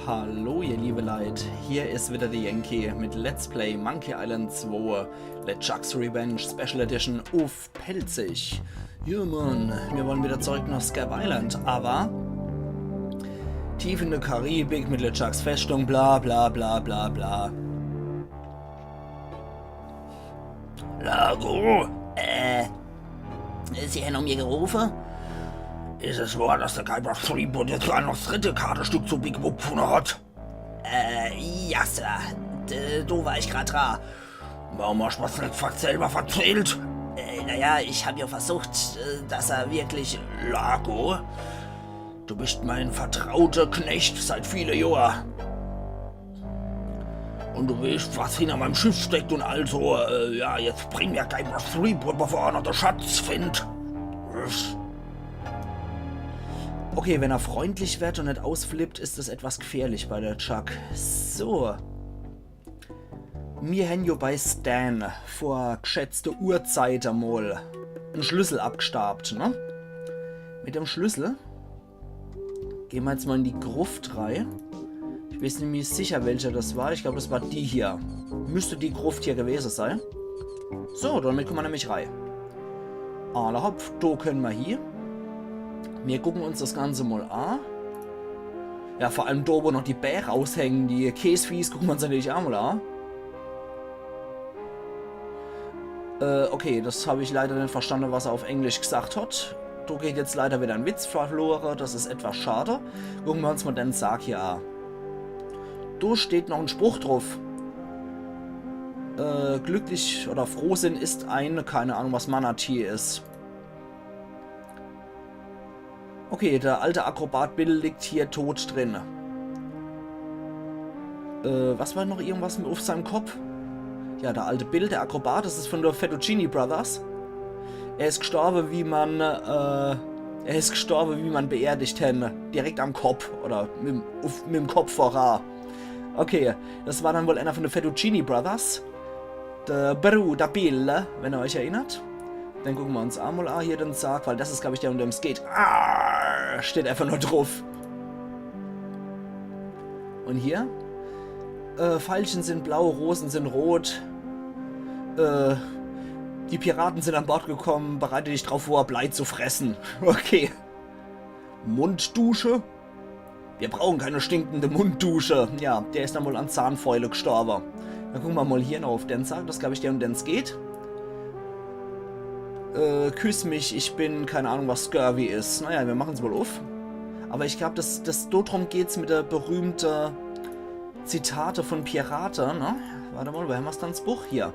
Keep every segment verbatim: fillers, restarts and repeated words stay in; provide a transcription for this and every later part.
Hallo ihr liebe Leit, hier is wieder de Yankee mit Let's Play Monkey Island zwei, LeChuck's Revenge Special Edition uff Pälzisch. Ja Mann, mir wollen wieder zurück nach Scav Island, aber tief in de Karibik mit LeChuck's Festung, bla bla bla bla bla. Largo? Äh, Sie hen no mir gerufe? Is es wahr, dass de Guybrush Threepwood jetzt sogar noch das dritte Kartestück zu Big Book gefunne hat? Äh, ja, Sir. D do war ich grad dra. Warum hast du was net selber verzählt? Äh, naja, ich hab ja versucht, äh, dass er wirklich... Largo? Du bist mein vertrauter Knecht seit viele Johr. Und du weescht, was hinter meinem Schiff steckt und also, äh, ja, jetzt bring mir Guybrush Threepwood, bevor er noch de Schatz findet. Okay, wenn er freundlich wird und net ausflippt, is das etwas gefährlich bei LeChuck. So. Mir hen jo bei Stan vor geschätzte Urzeit emol en Schlüssel abgestaabt, ne? Mit dem Schlüssel gehn mir jetzt mal in die Gruft rei. Ich weeß net mehr sicher, welcher das war. Ich glaub, das war die hier. Müsst die Gruft hier gewese sei. So, damit kummer nämlich rei. Alla hopp, do könne mer hie. Mir gucken uns das Ganze mal a. Ja, vor allem do, wo noch die Bää raushängen, die Käsfies, gucken mer uns natürlich a mal a. Äh, okay, das hab ich leider net verstanden, was er auf Englisch gesagt hat. Do geht jetzt leider wieder en Witz verlore, das is etwas schade. Gucken mer uns mal den Sarg hier a. Do steht noch en Spruch druff. Äh, glücklich oder Frohsinn ist ein, keine Ahnung, was Manatee is. Okay, der alte Akrobat Bill liegt hier tot drin. Äh, was war noch irgendwas auf seinem Kopf? Ja, der alte Bill, der Akrobat, das is von de Fettuccine Brothers. Er is gestorbe, wie man, äh, er is gestorbe, wie mer en beerdigt hen. Direkt am Kopf oder mit, dem- uff- mit dem Kopf voran. Okay, das war dann wohl einer von de Fettuccine Brothers. De Bruder Bill, wenn ihr euch erinnert. Dann gucken mer uns a mal a hier den Sarg, weil das is, glaub ich, der, um den es geht. Ah, steht einfach nur druff. Und hier? Äh, Veilchen sind blau, Rosen sind rot. Äh, die Piraten sind an Bord gekommen, bereite dich drauf vor, Blei zu fressen. Okay. Munddusche? Wir brauchen keine stinkende Munddusche. Ja, der is dann wohl an Zahnfäule gestorbe. Dann gucken mer mal hier noch auf den Sarg. Das is, glaub ich, der, um den es geht. Äh, küss mich, ich bin, keine Ahnung, was Scurvy is. Naja, mir machen's wohl uff. Aber ich glaub, das, das, do drum geht's mit der berühmte Zitate von Pirate, ne? Warte mal, wo hämmer's dann, das Buch hier?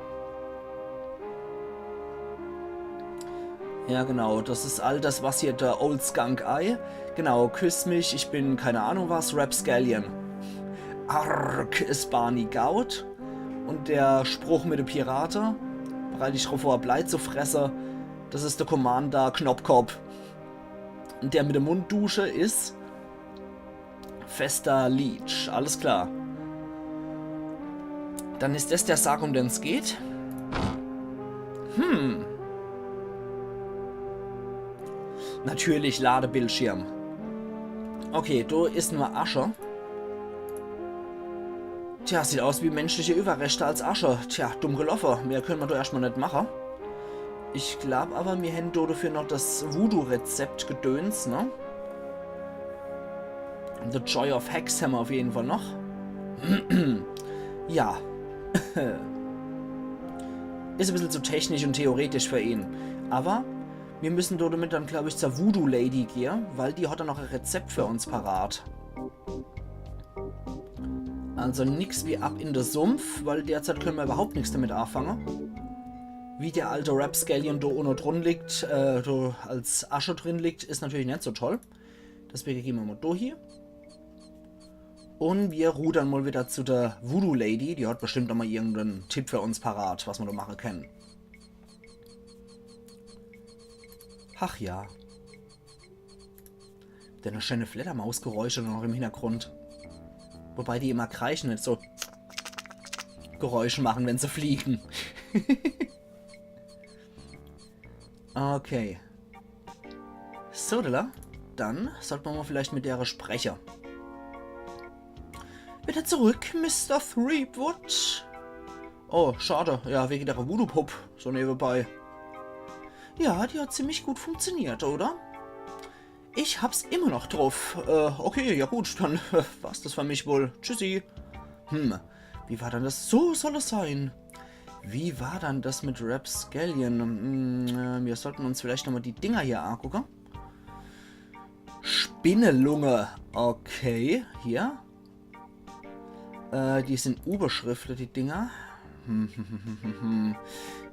Ja, genau, das is all das, was hier der Old Skunk Eye. Genau, küss mich, ich bin keine Ahnung was, Rapscallion. Ark is Barney Goat. Und der Spruch mit de Pirate, bereit dich drauf vor, Blei zu fresse, das is der Commander Knopkop. Und der mit de Munddusche is Fester Leach, alles klar. Dann is das der Sarg, um den es geht. Hm. Natürlich Ladebildschirm. Okay, do is nur Asche. Tja, sieht aus wie menschliche Überreste als Asche. Tja, dumm geloffe. Mehr könne mer do erschtmal net mache. Ich glaub aber, mir hän do dafür noch das Voodoo-Rezept-Gedöns, ne? The Joy of Hex hämmer auf jeden Fall noch. Ja. Is e bissel zu technisch und theoretisch für ihn. Aber mir müssen do damit dann, glaub ich, zur Voodoo Lady gehe, weil die hat dann noch e Rezept für uns parat. Also nix wie ab in de Sumpf, weil derzeit könne mer überhaupt nix damit anfange. Wie der alte Rapscallion do unne drun liegt, äh, do als Asche drin liegt, is natürlich net so toll. Deswege gehe mer mal do hie. Und mir rudern mal wieder zu der Voodoo Lady. Die hat bestimmt noch mal irgenden Tipp für uns parat, was mer do mache kenne. Ach ja. Denn e schöne Fledermausgeräusche noch im Hintergrund. Wobei die immer kreischen, net so Geräusche machen, wenn se fliegen. Okay. So, Dilla. Dann sollte mer mal vielleicht mit dere spreche. Wieder zurück, Mister Threepwood. Oh, schade. Ja, wege der Voodoo-Pupp. So nebenbei. Ja, die hat ziemlich gut funktioniert, oder? Ich hab's immer noch drauf. Äh, okay, ja gut, dann äh, war's das für mich wohl. Tschüssi. Hm, wie war dann das? So soll es sein. Wie war dann das mit Rapscallion? Hm, äh, wir sollten uns vielleicht nochmal die Dinger hier angucken. Spinnelunge. Okay, hier. Äh, die sind unbeschriftet, die Dinger. Hm, hm, hm, hm, hm, hm.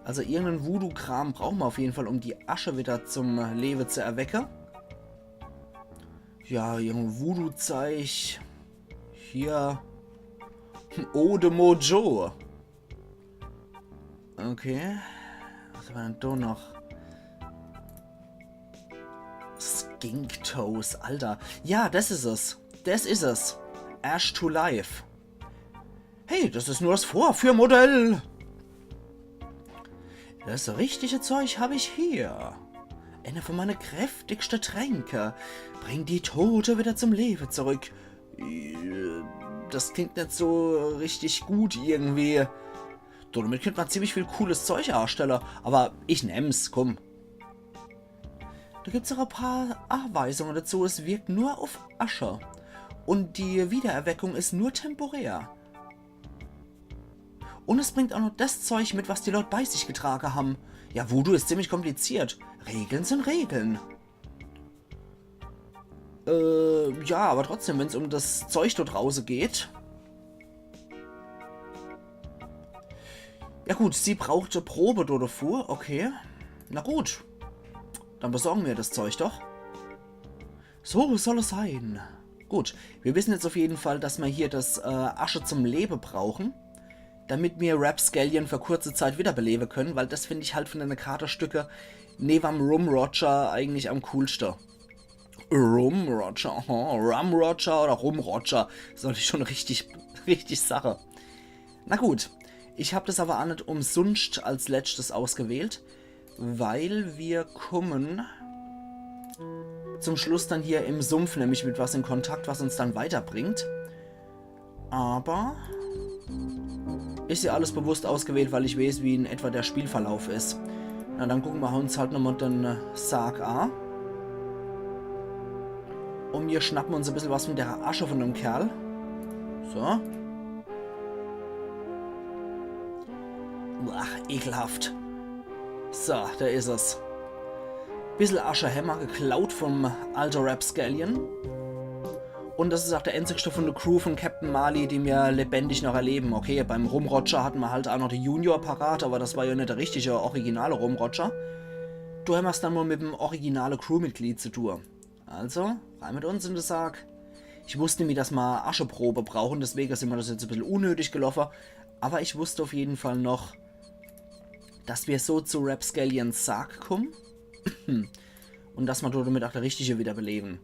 Also irgendeinen Voodoo-Kram brauchen wir auf jeden Fall, um die Asche wieder zum Leben zu erwecken. Ja, irgendein Voodoo-Zeich. Hier. Eau de Mojo. Okay. Was haben wir denn da noch? Skink Toes, Alter. Ja, das ist es. Das ist es. Ash to Life. Hey, das ist nur das Vorführmodell. Das richtige Zeug habe ich hier. Eine von meinen kräftigsten Tränke. Bringt die Tote wieder zum Leben zurück. Äh, das klingt nicht so richtig gut irgendwie. Damit könnte man ziemlich viel cooles Zeug herstellen. Aber ich nehm's, komm. Da gibt's auch ein paar Anweisungen dazu. Es wirkt nur auf Asche. Und die Wiedererweckung ist nur temporär. Und es bringt auch noch das Zeug mit, was die Leute bei sich getragen haben. Ja, Voodoo ist ziemlich kompliziert. Regeln sind Regeln. Äh, ja, aber trotzdem, wenn's um das Zeug dort draußen geht. Ja gut, sie braucht eine Probe dort davor. Okay. Na gut. Dann besorgen wir das Zeug doch. So soll es sein. Gut, wir wissen jetzt auf jeden Fall, dass wir hier das äh, Asche zum Leben brauchen, damit wir Rapscallion für kurze Zeit wiederbeleben können, weil das finde ich halt von den Charakterstücken neben Rum Roger eigentlich am coolsten. Rum Roger, aha, Rum Roger oder Rum Roger, soll ich schon richtig, richtig sagen. Na gut, ich hab das aber auch nicht umsonst als letztes ausgewählt, weil wir kommen zum Schluss dann hier im Sumpf nämlich mit was in Kontakt, was uns dann weiterbringt. Aber ist ja alles bewusst ausgewählt, weil ich weiß, wie in etwa der Spielverlauf ist. Na, dann gucken wir uns halt nochmal den äh, Sarg an. Und wir schnappen uns ein bisschen was von der Asche von dem Kerl. So. Uah, ekelhaft. So, da is es. Bissel Asche hämmer geklaut vom alten Rapscallion. Und das is auch der einzigste von der Crew von Captain Marley, den wir lebendig noch erleben. Okay, beim Rum Roger hatten wir halt auch noch den Junior parat, aber das war ja nicht der richtige, originale Rum Roger. Du hämmer's dann mal mit dem originale Crewmitglied zu tun. Also, rein mit uns in den Sarg. Ich wusste nie, dass wir Ascheprobe brauchen, deswegen sind wir das jetzt ein bisschen unnötig gelaufen. Aber ich wusste auf jeden Fall noch, dass wir so zu Rapscallions Sarg kommen. Und dass wir dort damit auch der Richtige wiederbeleben.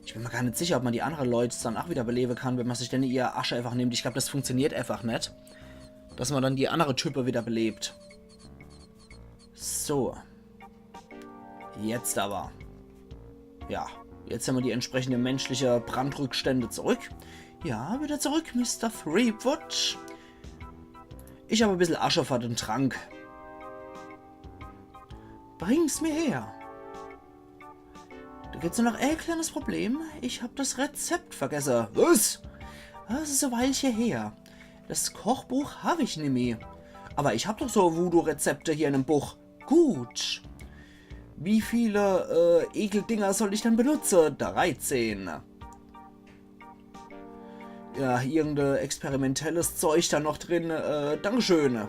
Ich bin mir gar nicht sicher, ob man die anderen Leute dann auch wiederbeleben kann, wenn man sich dann ihr Asche einfach nimmt. Ich glaube, das funktioniert einfach nicht. Dass man dann die anderen Typen wiederbelebt. So. Jetzt aber. Ja, jetzt haben wir die entsprechende menschliche Brandrückstände zurück. Ja, wieder zurück, Mister Threepwood. Ich habe ein bisschen Asche für den Trank. Bring's mir her. Da gibt's nur noch ein kleines Problem. Ich hab das Rezept vergessen. Was? Das ist ein Weilchen her. Das Kochbuch hab ich nimmi. Aber ich hab doch so Voodoo-Rezepte hier in dem Buch. Gut. Wie viele äh, Ekeldinger soll ich dann benutzen? Dreizehn. Ja, irgendein experimentelles Zeug da noch drin. Äh, Dankeschön.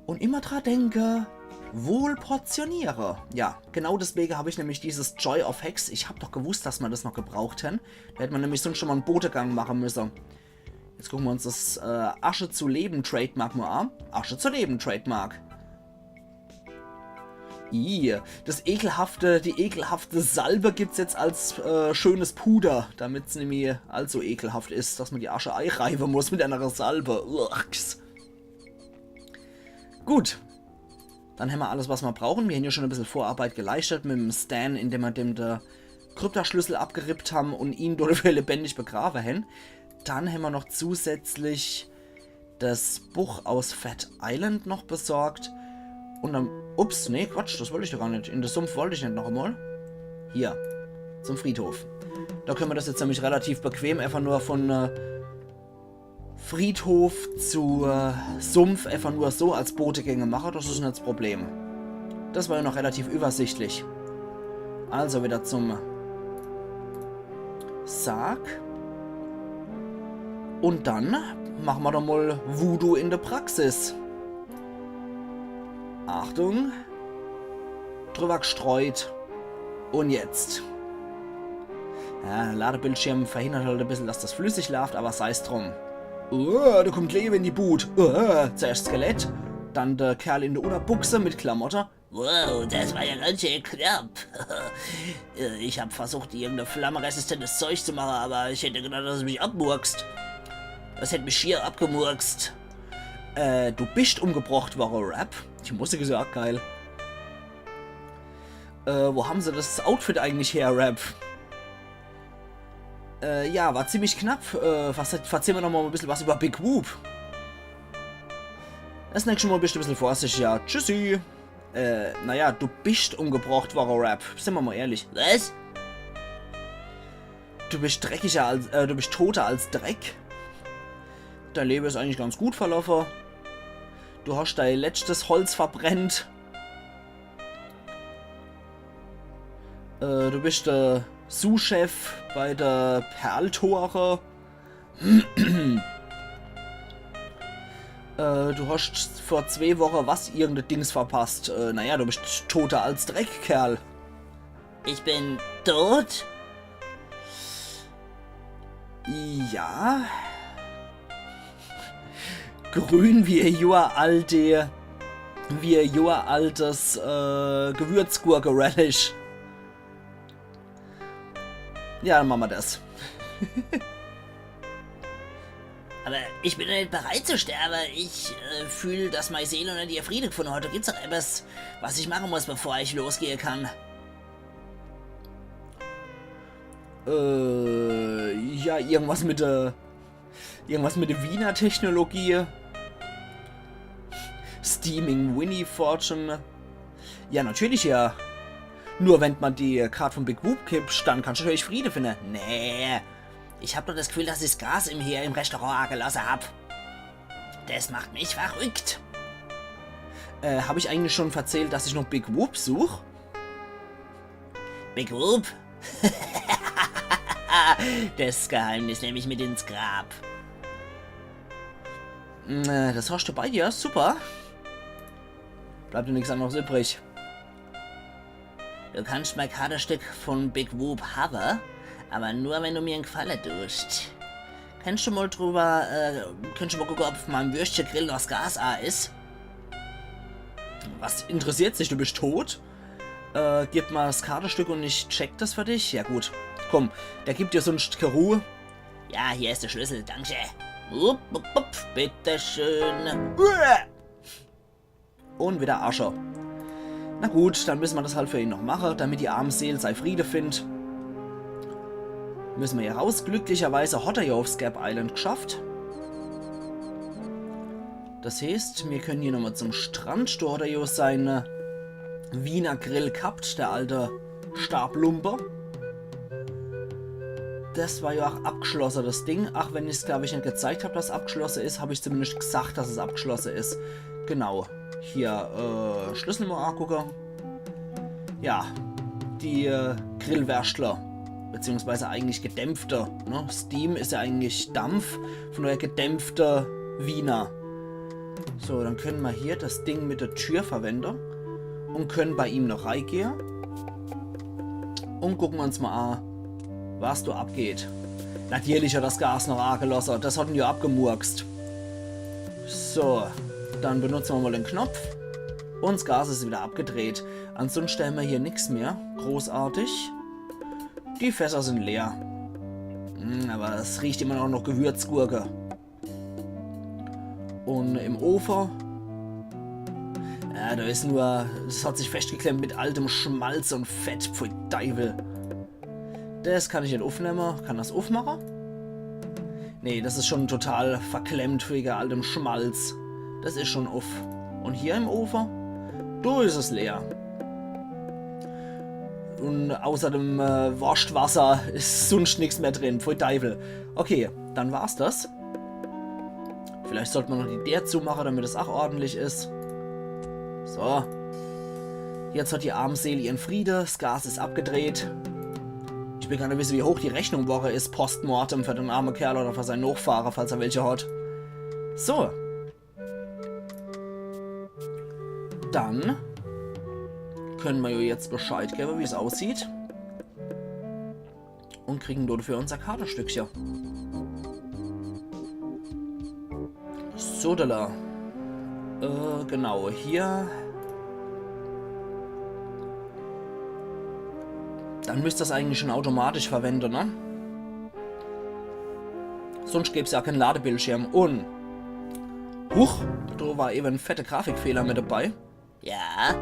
Und immer dran denke, wohl portioniere. Ja, genau deswegen habe ich nämlich dieses Joy of Hex. Ich hab doch gewusst, dass wir das noch gebraucht hätten. Da hätte man nämlich sonst schon mal einen Botegang machen müssen. Jetzt gucken wir uns das äh, Asche zu Leben Trademark mal an. Asche zu Leben Trademark. Ih, das ekelhafte, die ekelhafte Salbe gibt's jetzt als äh, schönes Puder, damit's nicht mehr allzu ekelhaft ist, dass man die Asche eireiben muss mit einer Salbe. Uachs. Gut. Dann haben wir alles, was wir brauchen. Wir haben ja schon ein bisschen Vorarbeit geleistet mit dem Stan, indem wir dem der Kryptaschlüssel abgerippt ham un ihn dodefür lebendig begrawe hen. Dann hämmer noch zusätzlich das Buch aus Fat Island noch besorgt. Un dann, ups, nee, Quatsch, das wollt ich doch gar net. In de Sumpf wollt ich net noch emol. Hier, zum Friedhof. Da könne mer das jetzt nämlich relativ bequem einfach nur von äh, Friedhof zu äh, Sumpf einfach nur so als Bodegänge mache. Das is net das Problem. Das war ja noch relativ übersichtlich. Also wieder zum Sarg. Un dann mache mer doch mol Voodoo in de Praxis. Achtung. Drüber gestreut. Un jetzt. Ja, de Ladebildschirm verhindert halt e bissel, dass das flüssig laaft, aber sei's drum. Oh, do kummt Lewe in die Bud. Oh, zuerscht Skelett, dann der Kerl in der Unnerbuchse mit Klamotte. Wow, das war ja ganz schön knapp. Äh, ich hab versucht, irgendein flammeresistentes Zeug zu machen, aber ich hätte gedacht, dass es mich abmurkst. Das hätte mich schier abgemurkst. Äh, du bist umgebracht, wahre Rap. Die Musik is ja auch geil. Äh, wo haben se das Outfit eigentlich her, Rap? Äh, ja, war ziemlich knapp. Äh, was, verzähl mer noch mal e bissel was über Big Whoop. Das nächste Mal bist du e bissel vorsichtiger. Tschüssi. Äh, naja, du bist umgebracht, wahre Rap. Sind wir mal ehrlich. Was? Du bist dreckiger als, äh, du bist toter als Dreck. Dein Leben ist eigentlich ganz gut verlaufen. Du hast dein letztes Holz verbrennt. Äh, du bist der Sous-Chef bei der Perltore. Äh, du hast vor zwei Wochen was, irgendein Dings verpasst. Äh, naja, du bist toter als Dreck, Kerl. Ich bin tot? Ja. Grün wie e Johr alte, wie e Johr altes äh, Gewürzgurke-Relish. Ja, dann machen wir das. Aber ich bin doch nicht bereit zu sterben. Ich äh, fühle, dass meine Seele unter dir Friede gefunden hat. Da gibt's doch etwas, was ich machen muss, bevor ich losgehen kann. Äh, ja, irgendwas mit der, irgendwas mit der Wiener Technologie. Steaming Winnie Fortune. Ja, natürlich ja. Nur wenn man die Karte von Big Whoop kippt, dann kannst du natürlich Friede finden. Nee. Ich hab doch das Gefühl, dass ich das Gas im hier im Restaurant angelassen hab. Das macht mich verrückt. Äh, hab ich eigentlich schon verzählt, dass ich noch Big Whoop such? Big Whoop? Das Geheimnis nehme ich mit ins Grab. Äh, das hast du bei dir, super. Bleibt dir nichts anderes übrig. Du kannst mein Kartestück von Big Whoop haben, aber nur, wenn du mir einen Gefallen tust. Kannst du mal drüber, äh, kannst du mal gucken, ob auf meinem Würstchegrill noch das Gas a is? Was interessiert sich, du bist tot? Äh, gib mal das Kartestück und ich check das für dich. Ja gut, komm, der gibt dir sonst kä Ruh. Ja, hier ist der Schlüssel, danke. Upp, upp, upp, bitteschön. Uah! Und wieder Asche. Na gut, dann müssen wir das halt für ihn noch machen, damit die arme Seel sei Friede findet. Müssen wir hier raus. Glücklicherweise hat er ja auf Scab Island geschafft. Das heißt, wir können hier nochmal zum Strand. Da hat er ja seine Wiener Grill gehabt, der alte Stablumpe. Das war ja auch abgeschlossen, das Ding. Ach, wenn ich's, glaub ich, nicht gezeigt hab, dass es abgeschlossen is, hab ich zumindest gesagt, dass es abgeschlossen is. Genau. Hier, äh, Schlüssel mal angucken. Ja, die äh, Grillwärstler. Beziehungsweise eigentlich gedämpfte. Ne? Steam is ja eigentlich Dampf, von daher gedämpfte Wiener. So, dann können wir hier das Ding mit der Tür verwenden und können bei ihm noch reingehen. Und gucken uns mal an, was da abgeht. Natürlich hat das Gas noch angelassen, das hat ihn ja abgemurkst. So, dann benutzen wir mal den Knopf. Und das Gas ist wieder abgedreht. Ansonsten haben wir hier nichts mehr. Großartig. Die Fässer sind leer. Hm, aber es riecht immer noch nach Gewürzgurke. Und im Ofen. Ja, da ist nur. Es hat sich festgeklemmt mit altem Schmalz und Fett. Pfui Deiwel. Das kann ich net uffnemme. Kann das uffmache? Nee, das is schon total verklemmt wege all dem Schmalz. Das is schon uff. Un hier im Ofe? Do is es leer. Un außer dem äh, Worschtwasser is sunscht nix mehr drin. Pfui Deiwel. Okay, dann war's das. Vielleicht sollt ma noch die Deer zumache, damit es ach ordentlich is. So. Jetzt hat die arm Seel ihren Friede. Das Gas is abgedreht. Ich will gar net wisse, wie hoch die Rechnung worre is, postmortem, für den arme Kerl oder für sein Nochfahre, falls er welche hat. So. Dann könne ma jo jetzt Bescheid gewwe, wie's aussieht. Un kriegen dodefür unser Kartestückche. Sodala. Äh, genau, hier. Dann müsst das eigentlich schon automatisch verwende, ne? Sunscht gäb's ja keen Ladebildschirm. Un huch, do war ewe en fette Grafikfehler mit dabei. Ja?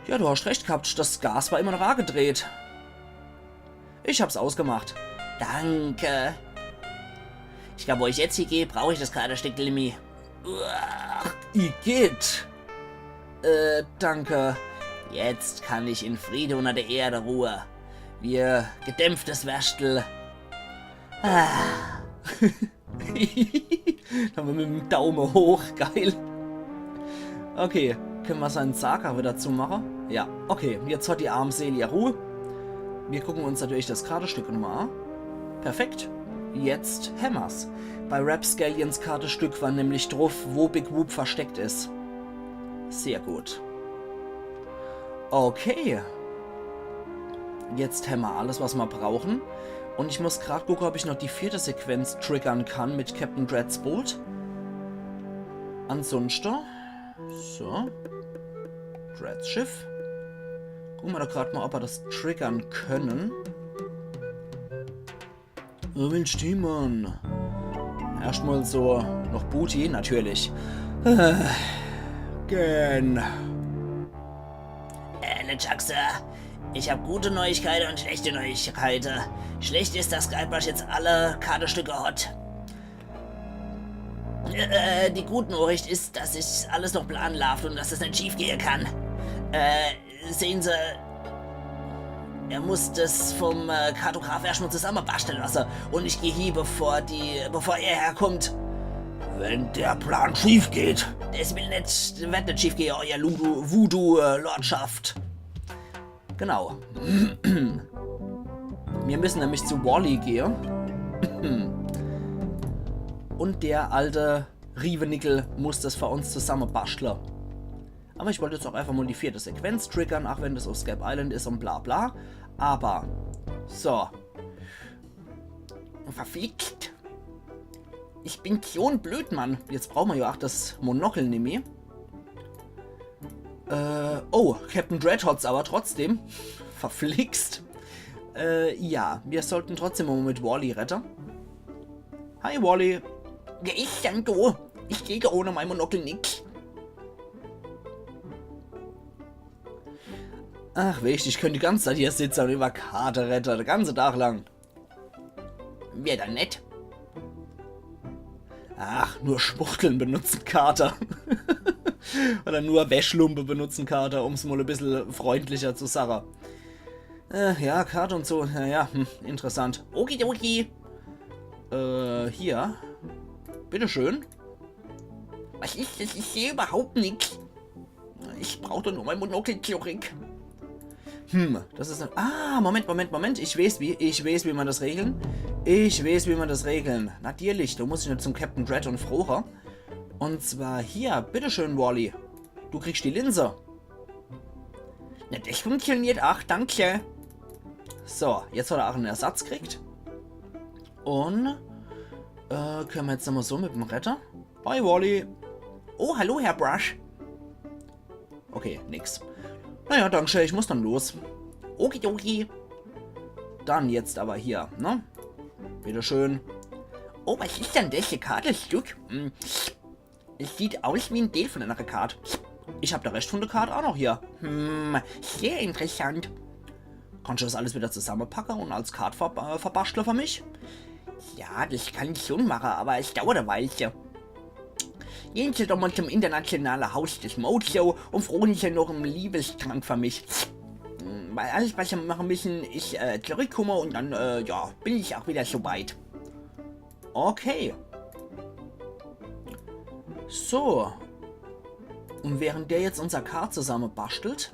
Ja, du hast recht gehabt, das Gas war immer noch agedreht. Ich hab's ausgemacht. Danke. Ich glaub, wo ich jetzt hiegeh, brauch ich das Kartestück nimmi. Uah, igitt. Äh, danke. Jetzt kann ich in Friede unter der Erde ruhe. Wie gedämpftes Wäschtel. Ah. Dann mit dem Daume hoch, geil. Okay, könne ma seinen Saker wieder zumache? Ja, okay, jetzt hat die arm Seel ihr Ruh. Mir gucken uns natürlich das Kartestück nochmal an. Perfekt, jetzt hämmer's. Bei Rapscallions Kartestück war nämlich druff, wo Big Whoop versteckt is. Sehr gut. Okay. Jetzt hämmer alles, was ma brauchen. Un ich muss grad gucke, ob ich noch die vierte Sequenz triggern kann mit Captain Dredds Boot. Ansunschte. So. Dredds Schiff. Gucke ma doch grad mal, ob ma das triggern können. Robin Stimmann. Erschtmal so noch Booty, natürlich. Äh, Gen. Äh, LeChuck, Sir. Ich hab gute Neuigkeite un schlechte Neuigkeite. Schlecht is, dass Guybrush jetzt alle Kartestücke hat. Äh, die gute Nachricht is, dass ich alles noch planen laaft un dass es net schief gehe kann. Äh, sehn Se, er muss das vom äh, Kartograf erschtmal zusammebastle lasse un ich geh hie, bevor die, bevor er herkommt. Wenn der Plan schief geht. Es will net, werd net schief gehe, euer Ludu, Voodoo, äh, Lordschaft. Genau. Mir müssen nämlich zu Wally gehe. Un der alte Riewenickel muss das für uns zusammebastle. Aber ich wollt jetzt auch einfach mal die vierte Sequenz triggern, auch wenn das auf Scab Island is un bla bla. Aber, so. Verflixt. Ich bin schon blöd, Mann. Jetzt brauche ma ja auch das Monokel nimmi. Äh, oh, Captain Dredd hat's aber trotzdem. Verflixt. Äh, ja, mir sollten trotzdem mal mit Wally redde. Hi, Wally. Wer is dann do? Ich seh do ohne mein Monokel nix. Ach, weescht, ich könnt die ganze Zeit hier sitze un über Karte redde, de ganze Tag lang. Wär dann nett. Ach, nur Schwuchteln benutzen Karte. Oder nur Wäschlumpe benutzen Karte, um's mal e bissel freundlicher zu sache. Äh, ja, Karte un so, naja, hm, interessant. Okidoki. Äh, hier. Bitteschön. Was is das? Ich seh überhaupt nix. Ich brauch doch nur mein Monokel zurück. Hm, das is ein... Ah, Moment, Moment, Moment. Ich weeß wie. Ich weeß, wie ma das regle. Ich weeß, wie ma das regle. Natürlich, do muss ich nur zum Captain Dredd un froche. Un zwar hier. Bitteschön, Wally. Du kriegst die Linse. Na, das funktioniert. Ach, danke. So, jetzt hat er auch en Ersatz kriegt. Un, äh, könne ma jetzt nochmal so mit em redde? Hi, Wally. Oh, hallo, Herr Brush. Okay, nix. Naja, danke schön, ich muss dann los. Okidoki. Dann jetzt aber hier, ne? Bitteschön. Oh, was is dann das für Kartestück? Hm. Es sieht aus wie en Deel von einer Kart. Ich hab de Rescht von de Kart auch noch hier. Hm, sehr interessant. Kannst du das alles wieder zusammepacke und als Kart ver äh, verbastle für mich? Ja, das kann ich schon mache, aber es dauert e Weilche. Gehn se doch mal zum internationale Haus des Mojo und frohen se noch em Liebestrank für mich. Hm, weil alles, was se mache müssen, is äh, zurückkomme und dann, äh, ja, bin ich auch wieder so weit. Okay. So. Und während der jetzt unser Kart zusammebastelt,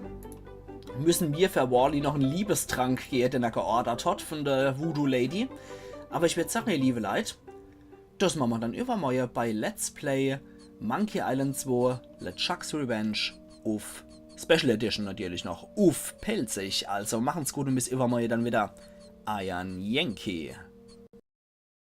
müssen wir für Wally noch en Liebestrank gehe, den er geordert hat von der Voodoo Lady. Aber ich würd sagen, ihr liebe Leit, das mache mer dann übermorje bei Let's Play Monkey Island zwei LeChuck's Revenge uff Special Edition natürlich noch uff Pälzisch. Also machen's gut und bis übermorje dann wieder. Eier Yankee.